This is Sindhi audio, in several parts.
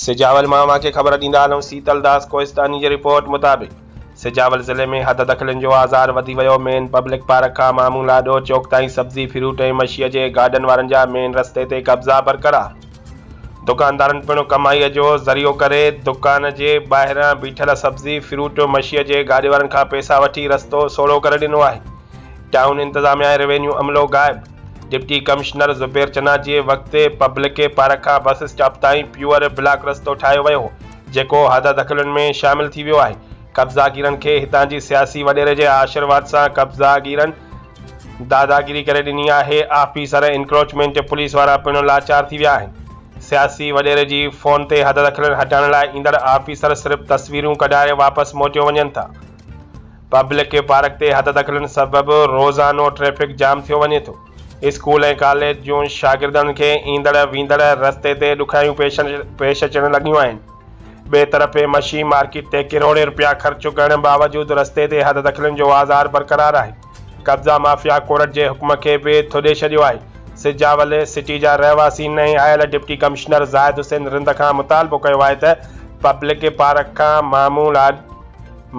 سجاول مان اوهان کي خبر ڏيندا هلون سيتل داس ڪوهستاني جي رپورٽ مطابق سجاول ضلعي ۾ حد دخلين جو آزار وڌي ويو مين پبلڪ پارڪ کان مامو لاڏو چوڪ تائين سبزي فروٽ ۽ مشيء جي گاڏن وارن جا مين رستي تي قبضا برقرار دڪاندارن پڻ ڪمائي جو ذريعو ڪري دڪان جي ٻاهران بيٺل سبزي فروٽ مشيء جي گاڏي وارن کان پئسا وٺي رستو سوڙهو ڪري ڏنو آهي ٽائون انتظاميا ۽ روينيو عملو غائب ڊپٽي ڪمشنر زبير چنا جي وقت پبلڪ پارڪ کان بس اسٽاپ تائين پيور بلاڪ رستو ٺاهيو ويو هو، جيڪو حد دخلين ۾ شامل ٿي ويو آهي. قبضاگيرن کي هتان جي سياسي وڏيري جي آشرواد سان قبضاگيرن داداگيري ڪري ڏني آهي، آفيسر ۽ انڪروچمينٽ پوليس وارا پڻ لاچار ٿي ويا آهن. سياسي وڏيري جي فون تي حد دخلين هٽائڻ لاء ايندڙ آفيسر صرف تصويرون ڪڍائي واپس موٽيو وڃن ٿا. پبلڪ پارڪ تي حد دخلين سبب روزانو ٽريفڪ جام ٿيو وڃي ٿو. اسڪول ۽ ڪاليج جون شاگردن کي ايندڙ ويندڙ رستي تي ڏکيائيون پيش اچڻ لڳيون آهن. ٻئي طرف مشي مارڪيٽ تي ڪروڙين رپيا خرچ ڪرڻ باوجود رستي تي حد دخلين جو آزار برقرار آهي. قبضا مافيا ڪورٽ جي حڪم کي به ٿڏي ڇڏيو آهي. سجاول سٽي جا رهواسين نئين آيل ڊپٽي ڪمشنر زاهد حسين رند کان مطالبو ڪيو آهي ته پبلڪ پارڪ کان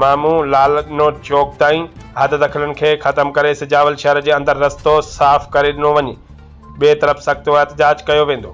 مامو لالڏنو چوڪ تائين حد دخلين کي ختم ڪري سجاول شهر جي اندر رستو صاف ڪري ڏنو وڃي ٻئي طرف سخت احتجاج ڪيو ويندو.